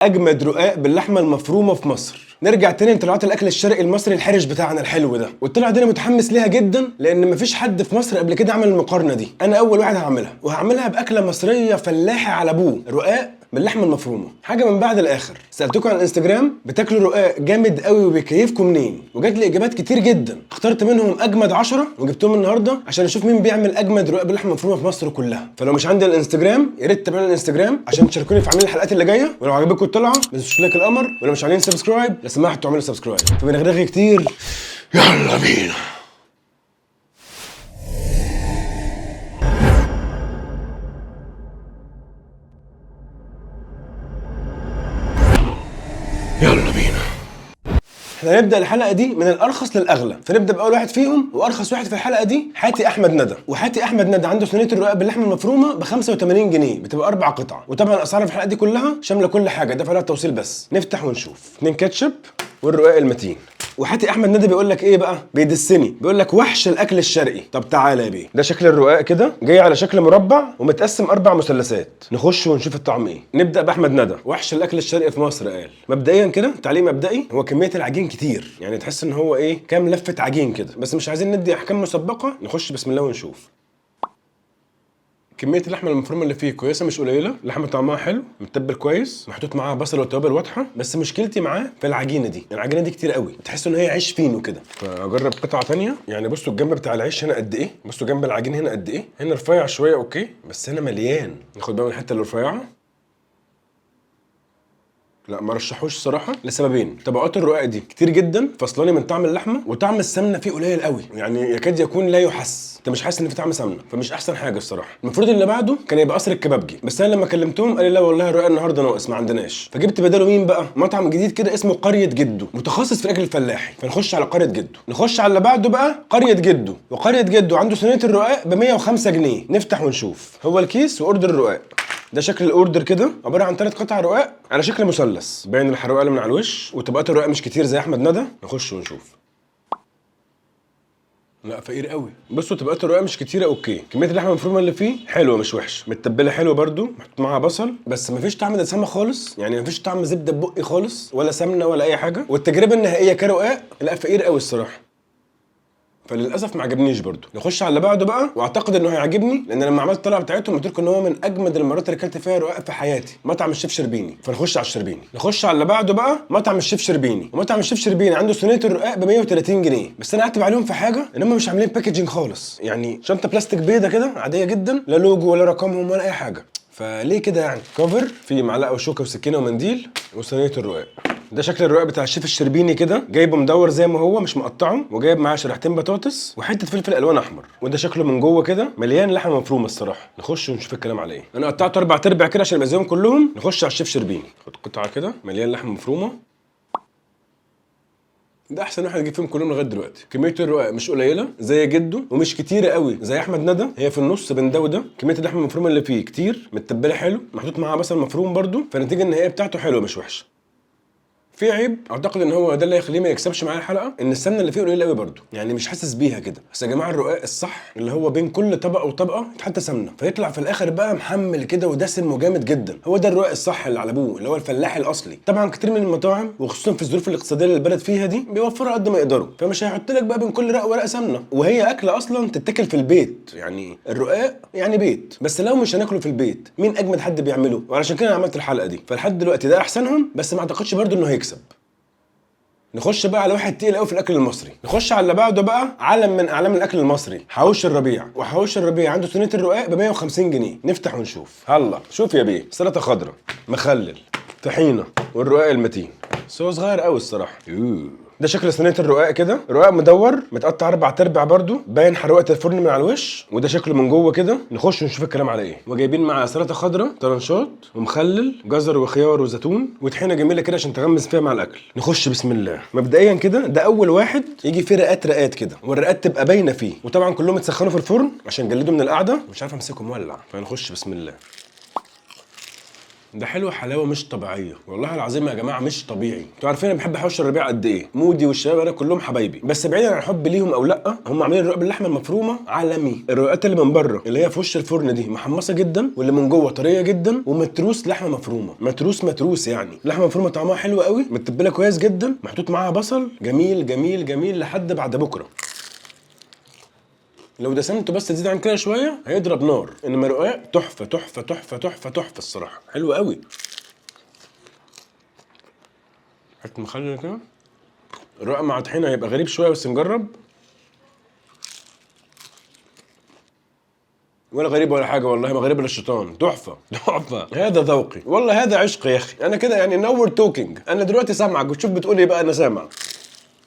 اجمد رقاق باللحمه المفرومه في مصر. نرجع تاني لطلعات الاكل الشرقي المصري الحرش بتاعنا الحلو ده، والطلعه دي انا متحمس ليها جدا لان مفيش حد في مصر قبل كده عمل المقارنة دي. انا اول واحد هعملها، وهعملها باكله مصرية فلاحة على ابوه، رقاق باللحمه المفرومه، حاجة من بعد الاخر. سالتكم على الانستجرام بتاكلوا رقاق جامد قوي وبيكيفكم منين، وجات لي اجابات كتير جدا، اخترت منهم اجمد 10 وجبتهم النهارده عشان اشوف مين بيعمل اجمد رقاق باللحمه المفرومه في مصر كلها. فلو مش عندي الانستجرام يا ريت تتابعوني الانستجرام عشان تشاركوني في عمل الحلقات اللي جاية، ولو عجبكم الطلعة ما تنسوش like القمر، ولو مش عاملين subscribe لو سمحتوا اعملوا subscribe. فبنغرغ كتير، يلا بينا. يلا بينا. احنا هنبدا الحلقة دي من الارخص للاغلى، فنبدا باول واحد فيهم وارخص واحد في الحلقة دي، حاتي احمد ندى. وحاتي احمد ندى عنده صينية الرقاق باللحمه المفرومه ب 85 جنيه، بتبقى 4 قطع، وطبعا الاسعار في الحلقة دي كلها شاملة كل حاجة، دفع لها التوصيل بس. نفتح ونشوف. 2 كاتشب والرقاق المتين. وحاتي احمد ندى بيقول لك ايه بقى؟ بيدسني، بيقول لك وحش الاكل الشرقي. طب تعالى يا بيه. ده شكل الرقاق كده، جاي على شكل مربع ومتقسم 4 مثلثات. نخش ونشوف الطعم ايه. نبدا باحمد ندى، وحش الاكل الشرقي في مصر. قال مبدئيا كده تعليق مبدئي، هو كمية العجين كتير، يعني تحس ان هو ايه، كام لفه عجين كده، بس مش عايزين ندي احكام مسبقة. نخش بسم الله ونشوف. كمية اللحمة المفرومه اللي فيه كويسة، مش قليله، اللحمة طعمها حلو، متبل كويس، محطوط معاها بصل وتوابل واضحة، بس مشكلتي معاه في العجينة دي، العجينة دي كتير قوي، تحس ان هي عيش فينو كده. فاجرب قطعه ثانية. يعني بصوا الجنب بتاع العيش هنا قد ايه، بصوا جنب العجين هنا قد ايه، هنا رفيع شوية okay، بس هنا مليان. ناخد بقى من الحتة اللي رفيعة. لا ما رشحوش الصراحة لسببين، طبقات الرقاق دي كتير جدا، فصلاني من طعم اللحمة، وطعم السمنة فيه قليل قوي، يعني يكاد يكون لا يحس، انت مش حاسس ان في طعم سمنه، فمش احسن حاجة الصراحة. المفروض اللي بعده كان يبقى قصر الكبابجي، بس انا لما كلمتهم قال لي لا والله الرقاق النهارده ناقص ما عندناش، فجبت بداله مين بقى؟ مطعم جديد كده اسمه قرية جدو، متخصص في الاكل الفلاحي. فنخش على قرية جدو. نخش على اللي بعده بقى، قرية جدو. وقرية جدو عنده صينية الرقاق ب 105 جنيه. نفتح ونشوف. هو الكيس و order الرقاق. ده شكل ال order كده، عبارة عن 3 قطع رقاق على شكل مثلث، باين الحروقه اللي من على الوش، وطبقات الرقاق مش كتير زي احمد ندى. نخش ونشوف. لا فقير قوي. بصوا طبقات الرقاق مش كتيرة okay، كمية اللحمة المفرومه اللي فيه حلوة مش وحشة، متبله حلوة برده، محطوط معاها بصل، بس مفيش طعم دسامه خالص، يعني مفيش طعم زبدة ببقي خالص، ولا سمنه ولا اي حاجة. والتجربة النهائية كرقاق لا فقير قوي الصراحة، فللاسف ما عجبنيش برضو. نخش على اللي بعده بقى، واعتقد انه هيعجبني لان لما عملت الطلعة بتاعتهم قلت لكم ان هو من اجمد المرات اللي اكلت فيها رقاق في حياتي، مطعم الشيف شربيني. فنخش على الشربيني. نخش على اللي بعده بقى، مطعم الشيف شربيني. ومطعم الشيف شربيني عنده صينية الرقاق ب 130 جنيه، بس انا اعتب عليهم في حاجة، ان هم مش عاملين packaging خالص، يعني شنطه بلاستيك بيضة كده عادية جدا، لا لوجو ولا رقمهم ولا اي حاجة، فليه كده يعني؟ cover فيه معلقه وشوكه وسكينة ومنديل وصينيه الرقاق. ده شكل الرقاق بتاع الشيف الشربيني كده، جايبه مدور زي ما هو مش مقطعه، وجايب معاه شريحتين بطاطس وحتة فلفل الوان احمر. وده شكله من جوه كده، مليان لحمه مفرومه الصراحة. نخش ونشوف الكلام على ايه. انا قطعته 4 ارباع كده عشان يبقى زيهم كلهم. نخش على الشيف شربيني. خد قطعه كده مليان لحمه مفرومه. ده احسن واحد جه فيهم كلهم لغاية دلوقتي. كمية الرقاق مش قليله زي جده، ومش كتيرة قوي زي احمد ندى، هي في النص بين ده وده. كمية اللحمة المفرومه اللي فيه كتير، متبله حلو، محطوط معاها بصل مفروم برده، فالنتيجه النهائية بتاعته حلوة مش وحشة. في عيب اعتقد ان هو ده اللي هيخليه ما يكسبش معايا الحلقة، ان السمنة اللي فيه قليله قوي برده، يعني مش حاسس بيها كده. بس يا جماعة الرقاق الصح اللي هو بين كل طبقه وطبقه يتحط سمنه، فيطلع في الاخر بقى محمل كده ودسم وجامد جدا. هو ده الرقاق الصح اللي على ابوه، اللي هو الفلاح الاصلي. طبعا كتير من المطاعم وخصوصا في الظروف الاقتصادية اللي البلد فيها دي بيوفروا قد ما يقدروا، فمش هيحط لك بقى بين كل رق ورق سمنه، وهي اكله اصلا تتاكل في البيت، يعني الرقاق يعني بيت، بس لو مش هناكله في البيت مين اجمد حد بيعمله؟ وعلشان كده انا عملت الحلقة دي. فلحد دلوقتي ده احسنهم، بس ما اعتقدش برده انه هيكسب. نخش بقى على واحد تقيل قوي في الاكل المصري. نخش على اللي بعده بقى، علم من اعلام الاكل المصري، حواوشي الربيع. وحواوشي الربيع عنده صينية الرقاق ب 150 جنيه. نفتح ونشوف. هلا شوف يا بيه، سلطة خضراء، مخلل، طحينه، والرقاق المتين، بس هو صغير قوي الصراحة. ده شكل صينية الرقاق كده، رقاق مدور متقطع 4 ارباع برده، باين حروقه الفرن من على الوش. وده شكله من جوه كده. نخش ونشوف الكلام على ايه. وجايبين مع سلطة خضراء، طرنشات، ومخلل، جزر وخيار وزيتون، وطحينه جميلة كده عشان تغمس فيها مع الاكل. نخش بسم الله. مبدئيا كده ده اول واحد يجي فيه رقات رقات كده، والرقات تبقى باينة فيه، وطبعا كلهم اتسخنوا في الفرن عشان جلدوا من القعدة، مش عارف امسكه مولع. فنخش بسم الله. ده حلو حلاوة مش طبيعية، والله العظيم يا جماعة مش طبيعي. انتوا عارفين انا بحب حوش الربيع قد ايه، مودي والشباب انا كلهم حبايبي، بس بعيدا عن حب ليهم او لا، هم عاملين الرقاق باللحمه المفرومه عالمي. الرقاقات اللي من بره اللي هي في وش الفرن دي محمصه جدا، واللي من جوه طرية جدا ومتروس لحمه مفرومه، متروس متروس يعني. لحمه مفرومه طعمها حلو قوي، متبله كويس جدا، محطوط معاها بصل جميل جميل جميل لحد بعد بكره. لو دسمته بس تزيد عن كده شوية هيضرب نار، انما رقاق تحفة تحفة تحفة تحفة تحفة الصراحة، حلو قوي. حتة مخلل كده، الرقاق مع طحينه هيبقى غريب شوية بس نجرب. ولا غريب ولا حاجة والله، ما غريب الا الشيطان. تحفة تحفة، هذا ذوقي والله، هذا عشقي يا اخي. انا كده يعني now we're talking، انا دلوقتي سامعك وتشوف بتقول ايه بقى، انا سامع.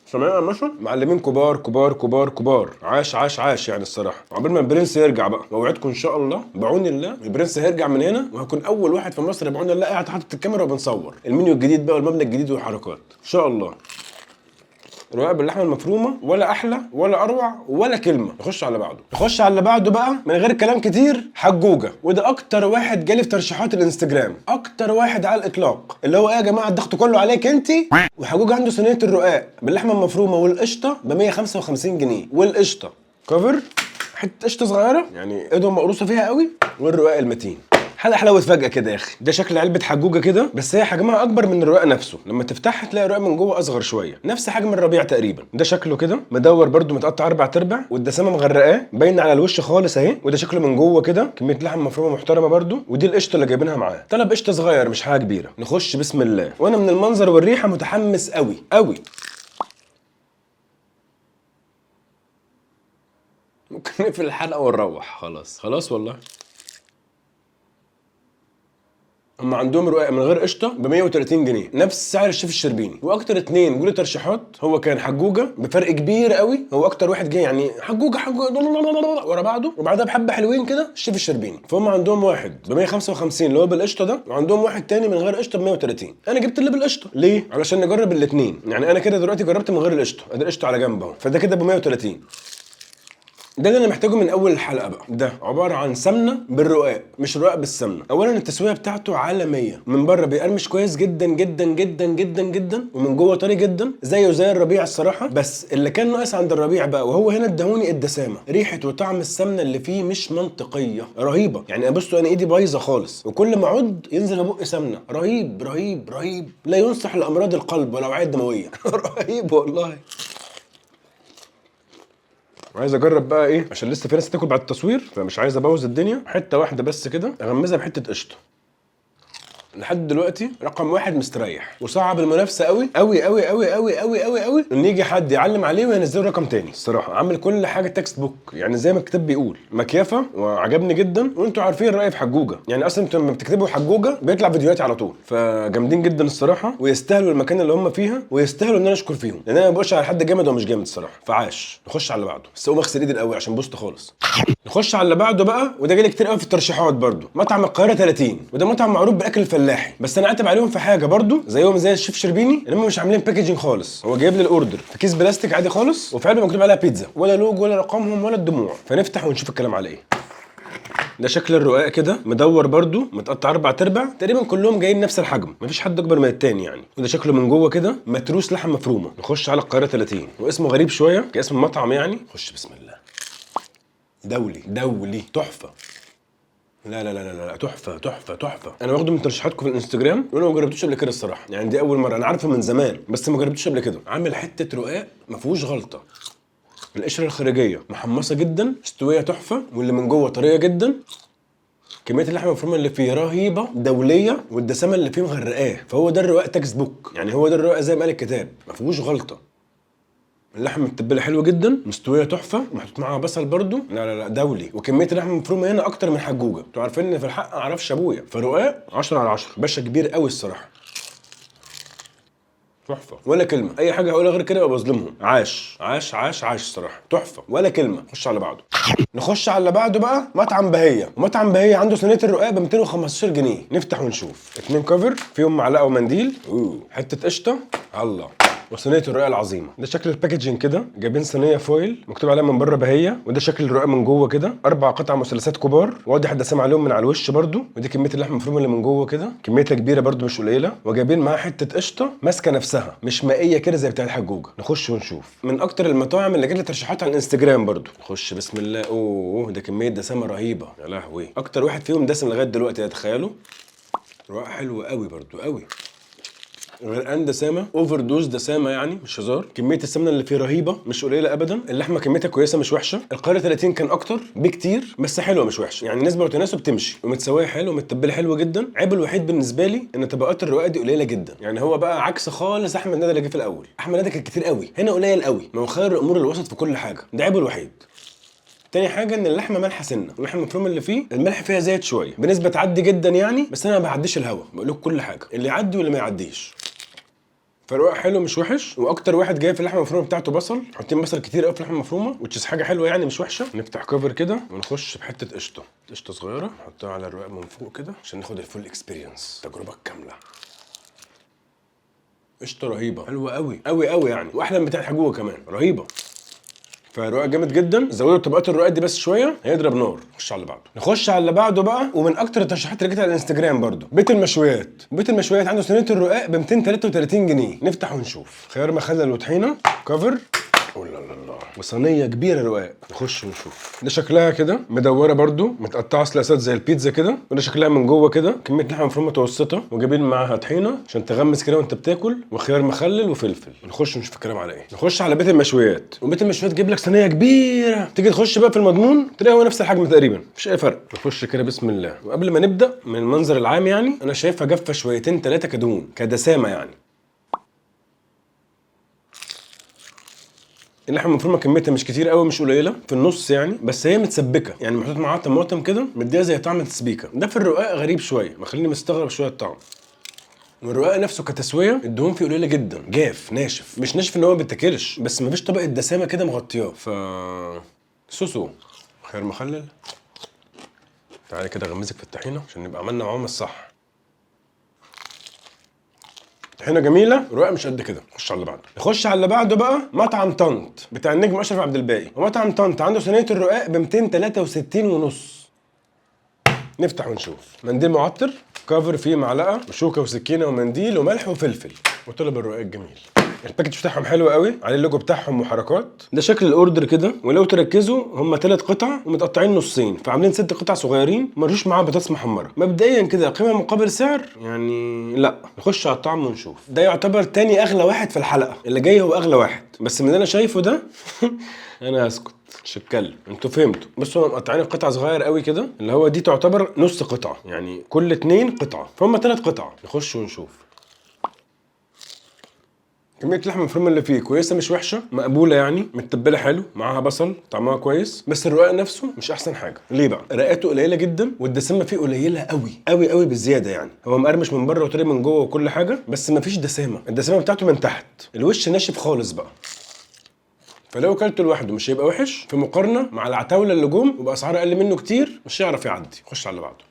سامعين يا ماشي؟ معلمين كبار كبار كبار كبار، عاش عاش عاش يعني الصراحة. عقبال ما البرنس يرجع بقى، موعدكم ان شاء الله بعون الله البرنس هيرجع من هنا، وهكون اول واحد في مصر بعون الله قاعد حاطط الكاميرا وبنصور المنيو الجديد بقى والمبنى الجديد والحركات ان شاء الله. رقاق باللحمه المفرومه ولا احلى ولا اروع ولا كلمة. نخش على بعده، نخش على اللي بعده بقى من غير كلام كتير. حجوجه، وده اكتر واحد جالي في ترشيحات الانستجرام، اكتر واحد على الاطلاق، اللي هو ايه يا جماعة الضغط كله عليك انت. وحجوجه عنده صينية الرقاق باللحمه المفرومه والقشطه ب 155 جنيه، والقشطه cover حتة قشطه صغيرة يعني ايدهم مقروصه فيها قوي، والرقاق المتين. حلقة حلاوة فجاة كده يا اخي. ده شكل علبة حجوجه كده، بس هي حجمها اكبر من الرقاق نفسه، لما تفتحها تلاقي الرقاق من جوه اصغر شوية، نفس حجم الربيع تقريبا. ده شكله كده مدور برده، متقطع اربع تربع، والدسامه مغرقاه باينة على الوش خالص اهي. وده شكله من جوه كده، كمية لحم مفرومه محترمه برده، ودي القشطه اللي جايبينها معاه. طلب قشطه صغير مش حاجة كبيرة. نخش بسم الله، وانا من المنظر والريحه متحمس قوي قوي. ممكن نقفل الحلقة ونروح خلاص خلاص والله. هم عندهم رقاق من غير قشطه ب 130 جنيه، نفس سعر الشيف الشربيني. واكتر اتنين جولي ترشيحات هو كان حجوجه بفرق كبير قوي، هو اكتر واحد جه يعني حجوجه حجوجه ورا بعضه، وبعدها بحبه حلوين كده الشيف الشربيني. فهم عندهم واحد ب 155 اللي هو بالقشطه ده، وعندهم واحد تاني من غير قشطه ب 130. انا جبت اللي بالقشطه ليه؟ علشان نجرب الاثنين. يعني انا كده دلوقتي جربت من غير القشطه، ادي القشطه على جنب اهو، فده كده ب 130. ده اللي انا محتاجه من اول الحلقة بقى. ده عبارة عن سمنه بالرقاق، مش رقاق بالسمنه. اولا التسوية بتاعته عالمية، من بره بيقرمش كويس جدا جدا جدا جدا جدا، ومن جوه طري جدا زيه زي الربيع الصراحة. بس اللي كان ناقص عند الربيع بقى وهو هنا ادهوني الدسامه، ريحه وطعم السمنة اللي فيه مش منطقية، رهيبة يعني. بصوا انا ايدي بايظة خالص، وكل ما اعض ينزل في بقي سمنه. رهيب رهيب رهيب، لا ينصح لامراض القلب والاوعية الدموية. رهيب والله. عايز اجرب بقى ايه، عشان لسه في ناس تاكل بعد التصوير، فمش عايز ابوظ الدنيا. حتة واحدة بس كده اغمزها بحته قشطه. لحد دلوقتي رقم واحد مستريح، وصعب المنافسة قوي قوي قوي قوي قوي قوي قوي قوي ان يجي حد يعلم عليه وينزله رقم تاني. الصراحة عامل كل حاجة textbook، يعني زي ما الكتاب بيقول، مكيفه وعجبني جدا. وانتوا عارفين رايي في حجوجه، يعني اصلا انتوا لما بتكتبوا حجوجه بيطلع فيديوهاتي على طول. فجامدين جدا الصراحة، ويستاهلوا المكان اللي هم فيها، ويستاهلوا ان انا اشكر فيهم، لان انا ما بقولش على حد جامد ومش جامد الصراحة. فعاش. نخش على اللي بعده، بس اقوم اغسل ايدي الاول عشان بوست خالص. نخش على اللي بعده بقى، وده جالي كتير قوي في الترشيحات برده، مطعم القاهرة 30. وده مطعم معروف بالاكل الفلاحي، بس انا عاتب عليهم في حاجة برده زيهم زي الشيف شربيني، ان هم مش عاملين packaging خالص. هو جايب لي ال order في كيس بلاستيك عادي خالص، وفي علبة مكتوب عليها بيتزا، ولا لوجو ولا رقمهم ولا الدموع. فنفتح ونشوف الكلام على ايه. ده شكل الرقاق كده مدور برده، متقطع اربع تربع تقريبا، كلهم جايين نفس الحجم، مفيش حد اكبر من التاني يعني. وده شكله من جوه كده متروس لحم مفرومه. نخش على القاهرة 30، واسمه غريب شوية كاسم المطعم يعني. خش بسم الله. دولي دولي تحفة. لا لا لا لا لا تحفة تحفة تحفة. انا واخده من ترشيحاتكم في الانستجرام، وانا ما جربتوش قبل كده الصراحة، يعني دي اول مرة، انا عارفه من زمان بس ما جربتوش قبل كده. عامل حتة رقاق ما فيهوش غلطه، القشرة الخارجية محمصه جدا، مستوية تحفة، واللي من جوه طرية جدا. كمية اللحمة المفرومه اللي فيه رهيبة دولية، والدسامه اللي فيه مغرقاه. فهو ده الرقاق textbook، يعني هو ده الرقاق زي ما قال الكتاب، ما فيهوش غلطه. اللحمة متبله حلوة جدا، مستوية تحفة، محطوط معاها بصل برده. لا لا لا دولي. وكمية اللحمة المفرومه هنا اكتر من حجوجه. انتوا عارفين ان في الحق ما اعرفش ابويا. فرقاق 10 على 10، باشا كبير قوي الصراحة، تحفة ولا كلمة. اي حاجة هقولها غير كده يبقى بظلمهم. عاش عاش عاش عاش الصراحة، تحفة ولا كلمة. خش على بعده. نخش على اللي بعده بقى، مطعم بهيه. ومطعم بهيه عنده صينية الرقاق ب 215 جنيه. نفتح ونشوف. 2 cover فيهم معلقه ومنديل، اوه حتة قشطه، الله. وصينيه الرقاق العظيمة. ده شكل ال packaging كده، جايبين صينية foil مكتوب عليها من بره بهيه، وده شكل الرقاق من جوه كده، 4 قطع مثلثات كبار، واضح الدسامه عليهم من على الوش برده. ودي كمية اللحمة المفرومه اللي من جوه كده، كميتها كبيرة برده مش قليله. وجايبين معاها حتة قشطه ماسكه نفسها، مش مائية كده زي بتاع الحجوجه. نخش ونشوف. من اكتر المطاعم اللي جات لي ترشيحات على الانستجرام برده. نخش بسم الله. اوه ده كمية دسامه رهيبة، يا لهوي، اكتر واحد فيهم دسم لغاية دلوقتي، تخيلوا. رقاق حلو قوي برده قوي، غرقان دسامه، overdose دسامه يعني مش هزار. كمية السمنة اللي فيه رهيبة مش قليله ابدا. اللحمة كميتها كويسة مش وحشة. القاهرة 30 كان اكتر بكتير، بس حلوة مش وحشة يعني، نسبه وتناسب تمشي، ومتسويه حلو ومتبله حلو جدا. عيب الوحيد بالنسبة لي ان طبقات الرقاق دي قليله جدا، يعني هو بقى عكس خالص احمد ندى اللي جه في الاول. احمد ندى كان كتير قوي، هنا قليل قوي. ما هو خير الامور الوسط في كل حاجة، ده عيبه الوحيد. تاني حاجة ان اللحمة مالحة سنة، اللحمة المفرومه اللي فيه الملح فيها زايد شوية بنسبة تعدي جدا يعني، بس انا ما بعديش الهوا، بقول لكم كل حاجة، اللي يعدي واللي ما يعديش. فرقاق حلو مش وحش، واكتر واحد جاي في اللحمة المفرومه بتاعته بصل، حاطين بصل كتير قوي في اللحمة المفرومه، which is حاجة حلوة يعني مش وحشة. نفتح cover كده ونخش بحته قشطه، قشطه صغيرة نحطها على الرقاق من فوق كده عشان ناخد ال full experience، التجربة الكاملة. قشطه رهيبة، حلوة قوي قوي قوي يعني، واحلى من بتاع الحجوجه كمان، رهيبة. فرقاق جامد جدا. زودوا طبقات الرقاق دي بس شوية هيضرب نار. نخش على اللي بعده، نخش على اللي بعده بقى. ومن اكتر الترشيحات اللي جت على الانستجرام برضو بيت المشويات. بيت المشويات عنده صينية الرقاق ب 233 جنيه. نفتح ونشوف. خيار مخلل وطحينه cover، لا لا لا، وصينيه كبيرة رقاق. نخش ونشوف. ده شكلها كده مدورة برضو، متقطعه سلاسات زي البيتزا كده، وده شكلها من جوه كده، كمية لحمه مفرومه متوسطه، وجايبين معاها طحينه عشان تغمس كده وانت بتاكل، وخيار مخلل وفلفل. نخش ونشوف الكلام على ايه. نخش على بيت المشويات، وبيت المشويات جايب لك صينية كبيرة، تيجي تخش بقى في المضمون تلاقي هو نفس الحجم تقريبا، مفيش اي فرق. نخش كده بسم الله. وقبل ما نبدا من المنظر العام يعني انا شايفها جافة شويتين ثلاثة كدهون كدسامه يعني. اللحمة المفرومه كميتها مش كتير قوي مش قليله، في النص يعني، بس هي متسبكه يعني، محطوط معاها طماطم كده مديها زي طعم التسبيكه. ده في الرقاق غريب شوية، مخليني مستغرب شوية الطعم. والرقاق نفسه كتسويه الدهون فيه قليله جدا، جاف ناشف، مش ناشف ان هو ما بيتاكلش، بس مفيش طبقه دسامه كده مغطياه. ف سوسو خيار مخلل. تعالى كده اغمزك في الطحينه عشان نبقى عملنا معاهم الصح. طحينه جميلة، رقاق مش قد كده. نخش على اللي بعده، نخش على اللي بعده بقى. مطعم طنط بتاع النجم اشرف عبد الباقي. ومطعم طنط عنده صينية الرقاق ب 263 ونص. نفتح ونشوف. منديل معطر، cover فيه معلقه وشوكه وسكينة ومنديل وملح وفلفل، وطلب الرقاق الجميل. ال package بتاعهم حلو قوي، عليه اللوجو بتاعهم وحركات. ده شكل ال order كده، ولو تركزوا هم 3 قطع ومتقطعين نصين، فعاملين 6 قطع صغيرين، مرشوش معاه بطاطس محمرة. مبدئيا كده قيمة مقابل سعر يعني لا. نخش على الطعم ونشوف. ده يعتبر تاني اغلى واحد في الحلقة، اللي جاي هو اغلى واحد، بس من اللي انا شايفه ده انا هسكت مش هتكلم، انتوا فهمتوا. بصوا هم مقطعين القطع صغير قوي كده، اللي هو دي تعتبر نص قطعه يعني، كل 2 قطعه، فهم 3 قطع. نخش ونشوف. كمية اللحمة المفرومة اللي فيه كويسة مش وحشة، مقبولة يعني، متبلة حلو، معاها بصل، طعمها كويس، بس الرقاق نفسه مش أحسن حاجة. ليه بقى؟ رقاته قليلة جدا، والدسامة فيه قليلة قوي قوي قوي بالزيادة يعني. هو مقرمش من بره وطري من جوه وكل حاجة، بس مفيش دسامة، الدسامة بتاعته من تحت، الوش ناشف خالص بقى. فلو اكلته لوحده مش هيبقى وحش، في مقارنة مع العتاوله اللي جم وباسعار اقل منه كتير مش هيعرف يعدي. خش على اللي بعده،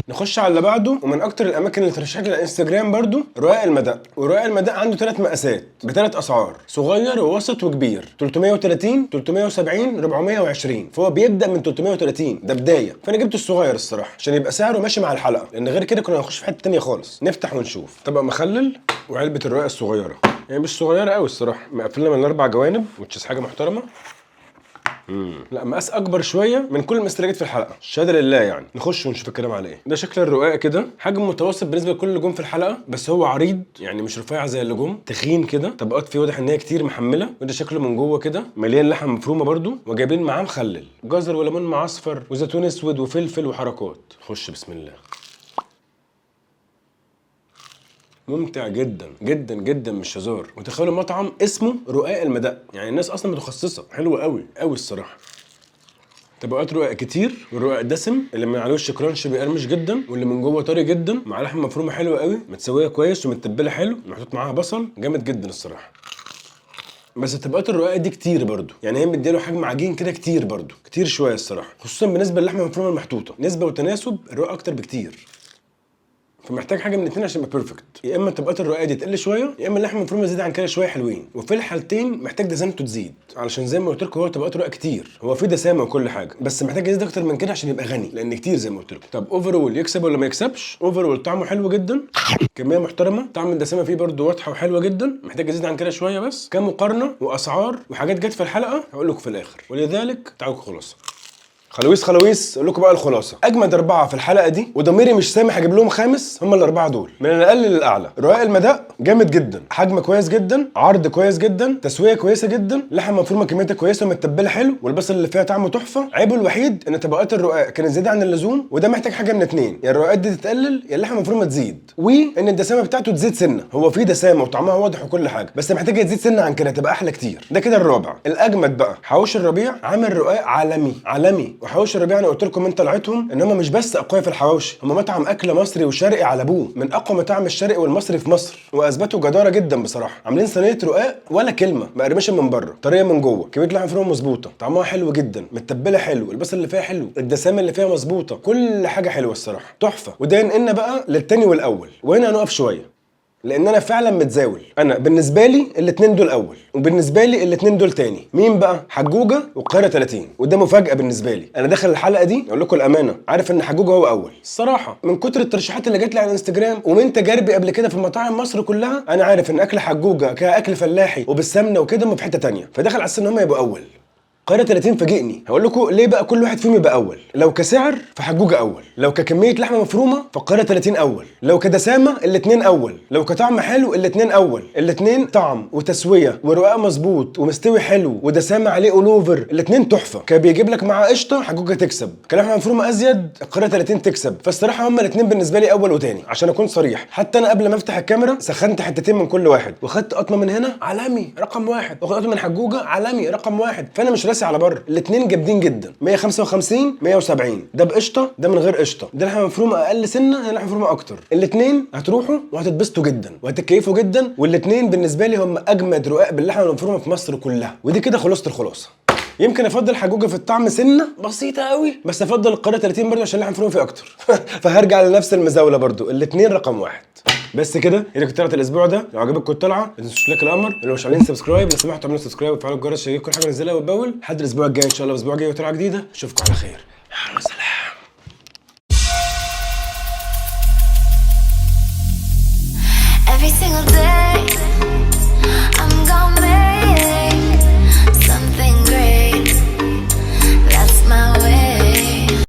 نخش على اللي بعده. ومن اكتر الاماكن اللي ترشحت لي على الانستجرام برضو رقاق المدق. ورقاق المدق عنده 3 مقاسات ب3 اسعار، صغير ووسط وكبير، 330، 370، 420. فهو بيبدا من 330 ده بداية، فانا جبت الصغير الصراحة عشان يبقى سعره ماشي مع الحلقة، لان غير كده كنا هنخش في حتة ثانية خالص. نفتح ونشوف. طبق مخلل وعلبة الرقاق الصغيرة، يعني مش صغيرة قوي الصراحة، مقفلة من ال4 جوانب، which is حاجة محترمه. لا مقاس اكبر شوية من كل المستلجات في الحلقة، الشهادة لله يعني. نخش ونشوف الكلام على ايه. ده شكل الرقاق كده، حجم متوسط بالنسبة لكل اللي جم في الحلقة، بس هو عريض يعني مش رفيع زي اللي جم، تخين كده، طبقات فيه واضح ان هي كتير محمله. وده شكله من جوه كده، مليان لحم مفرومه برده، وجايبين معاه مخلل جزر وليمون معصفر وزيتون اسود وفلفل وحركات. خش بسم الله. ممتع جدا جدا جدا مش هزار. وتخيلوا مطعم اسمه رقاق المدق، يعني الناس اصلا متخصصة، حلو قوي قوي الصراحة. طبقات رقاق كتير، والرقاق دسم، اللي من على وش كرانش بيقرمش جدا، واللي من جوه طري جدا، مع لحمه مفرومه حلوة قوي، متسويه كويس ومتبله حلو، محطوط معاها بصل جامد جدا الصراحة. بس طبقات الرقاق دي كتير برضو، يعني هي مديله حجم عجين كده كتير برضو، كتير شوية الصراحة، خصوصا بالنسبة للحمه المفرومه المحطوطه، نسبه وتناسب الرقاق اكتر بكتير. فمحتاج حاجة من اتنين عشان يبقى perfect، يا اما طبقات الرقاق دي تقل شويه، يا اما اللحمة المفرومه تزيد عن كده شوية حلوين. وفي الحالتين محتاج دسامته تزيد، علشان زي ما قلت لكم هو طبقات رقاق كتير، هو في دسامه وكل حاجه، بس محتاج يزيد اكتر من كده عشان يبقى غني، لان كتير زي ما قلت لكم. طب overall يكسب ولا ما يكسبش؟ overall طعمه حلو جدا، كمية محترمه، طعم الدسامه فيه برده واضحة وحلوه جدا، محتاج يزيد عن كده شوية بس. كمقارنه واسعار وحاجات جت في الحلقة هقول لكم في الاخر، ولذلك تعالوا خلاصه. خلويس خلويس اقول لكم بقى الخلاصة. اجمد 4 في الحلقة دي، وضميري مش سامح اجيب لهم خامس، هم ال4 دول من الاقل للاعلى. رقاق المدق جامد جدا، حجم كويس جدا، عرض كويس جدا، تسويه كويسة جدا، لحمه مفرومه كميتها كويسة ومتبله حلو، والبصل اللي فيها طعمه تحفة. عيبه الوحيد ان طبقات الرقاق كانت زيادة عن اللزوم، وده محتاج حاجة من اتنين، يا الرقاقات دي تتقلل يا اللحمة المفرومه تزيد، وان الدسامه بتاعته تزيد سنة. هو في دسامه وطعمها واضح وكل حاجة، بس محتاجه تزيد سنة عن كده تبقى احلى كتير. ده كده الرابع. الاجمد بقى حواوشي الربيع، عامل رقاق عالمي عالمي. وحواوشي الربيع انا قلت لكم من طلعتهم ان هم مش بس اقوياء في الحواوشي، هم مطعم اكل مصري وشرقي على ابوه، من اقوى مطاعم الشرقي والمصري في مصر، واثبتوا جداره جدا بصراحة. عاملين صينية رقاق ولا كلمة، مقرمشه من بره، طرية من جوه، كمية لحمه مفرومه مظبوطة، طعمها حلو جدا، متبله حلو، البصل اللي فيها حلو، الدسامه اللي فيها مظبوطة، كل حاجة حلوة الصراحة، تحفة. وده ينقلنا بقى للتاني والاول، وهنا هنقف شوية لان انا فعلا متزاول. انا بالنسبة لي الاثنين دول اول، وبالنسبة لي الاثنين دول تاني. مين بقى؟ حجوجه والقاهره 30. وده مفاجاة بالنسبة لي، انا داخل الحلقة دي اقول لكم الامانة عارف ان حجوجه هو اول الصراحة، من كتر الترشيحات اللي جات لي على الانستجرام ومن تجاربي قبل كده في مطاعم مصر كلها، انا عارف ان اكل حجوجه كاكل فلاحي وبالسمنه وكده هم في حتة تانية، فدخل على ان هم يبقوا اول. القاهرة 30 فاجئني، هقول لكم ليه بقى كل واحد فيهم يبقى اول. لو كسعر فحجوجه اول، لو ككميه لحمه مفرومه فالقاهره 30 اول، لو كدسامه الاثنين اول، لو كطعم حلو الاثنين اول. الاثنين طعم وتسويه ورقاق مظبوط ومستوي حلو ودسامه عليه all over، الاثنين تحفة. كان بيجيب لك مع قشطه حجوجه تكسب، كلحمه مفرومه ازيد القاهرة 30 تكسب. فالصراحه هما الاثنين بالنسبة لي اول وتاني عشان اكون صريح. حتى انا قبل ما افتح الكاميرا سخنت حتتين من كل واحد، وخدت قطمه من هنا عالمي رقم واحد، واخد قطمه من حجوجه عالمي رقم واحد. فانا مش راسي على بر، الاثنين جامدين جدا. 155 170، ده بقشطه ده من غير قشطه، ده لحمه مفرومه اقل سنة، ده لحمه مفرومه اكتر. الاثنين هتروحوا وهتتبسطوا جدا وهتتكيفوا جدا، والاثنين بالنسبة لي هم اجمد رقاق باللحمه المفرومه في مصر كلها. ودي كده خلاصه الخلاصة. يمكن افضل حجوجه في الطعم سنة بسيطة قوي، بس افضل القاهرة 30 برضه عشان اللحمة مفرومه فيه اكتر. فهرجع لنفس المزاوله برضه، الاثنين رقم واحد. بس كده هي كانت طلعت الاسبوع ده. لو عجبتكم الطلعة ما تنسوش like القمر، لو مش عاملين subscribe لو سمحتوا اعملوا subscribe وتفعلوا الجرس عشان يجيلكم كل حاجة ننزلها وتبول. لحد الاسبوع الجاي ان شاء الله، الاسبوع الجاي وطلعه جديدة. اشوفكم على خير، يلا سلام. Every single day.